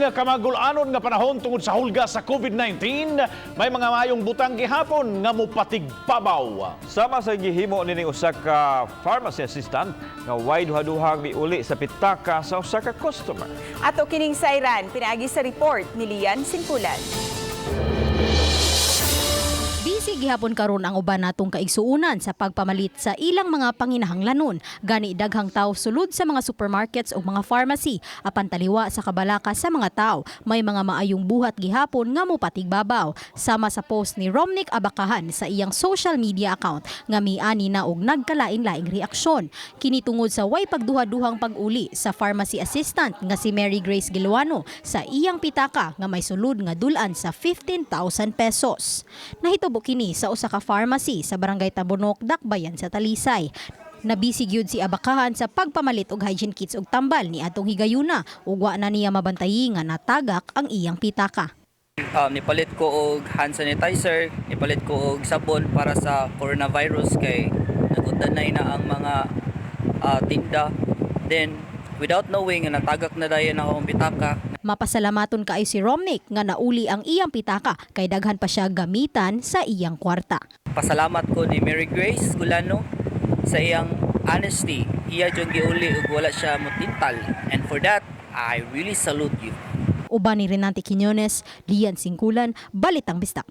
Niining kamagulanon nga panahon tungod sa hulga sa COVID-19, may mga mayong butang gihapon nga mupatigbabaw. Sama sa gihimo nining usa ka pharmacy assistant nga way duha-duhang miuli sa pitaka sa usa ka customer. Ato kining sayran, pinaagi sa report ni Lian Singkulan. Busy gihapon karon ang uban natong kaigsuonan sa pagpamalit sa ilang mga panginahanglanon. Gani daghang tao sulod sa mga supermarkets o mga pharmacy apan taliwa sa kabalaka sa mga tao. May mga maayong buhat gihapon nga mopatigbabaw. Sama sa post ni Romnick Abacahan sa iyang social media account nga miani na og nagkalain-laing reaksyon. Kini tungod sa way pagduha-duhang pag-uli sa pharmacy assistant nga si Mary Grace Giluano sa iyang pitaka nga may sulod nga dulan sa 15,000 pesos. Nahitabo kini sa usa ka pharmacy sa Barangay Tabunok, Dakbayan sa Talisay. Nabisi gyud si Abacahan sa pagpamalit og hygiene kits og tambal ni atong higayuna ug wa na niya mabantayi nga natagak ang iyang pitaka. Nipalit ko og hand sanitizer, nipalit ko og sabon para sa coronavirus kay nagutanay na ang mga tinda. Then without knowing nga natagak na dayon akong pitaka. Mapasalamaton kaayo si Romnick nga nauli ang iyang pitaka kay daghan pa siya gamitan sa iyang kwarta. Pasalamat ko ni Mary Grace Gulano sa iyang honesty. Iya jud giuli ug wala siya motintal. And for that, I really salute you. Uban ni Renante Quiñones, Lian Singkulan, Balitang Bisdak.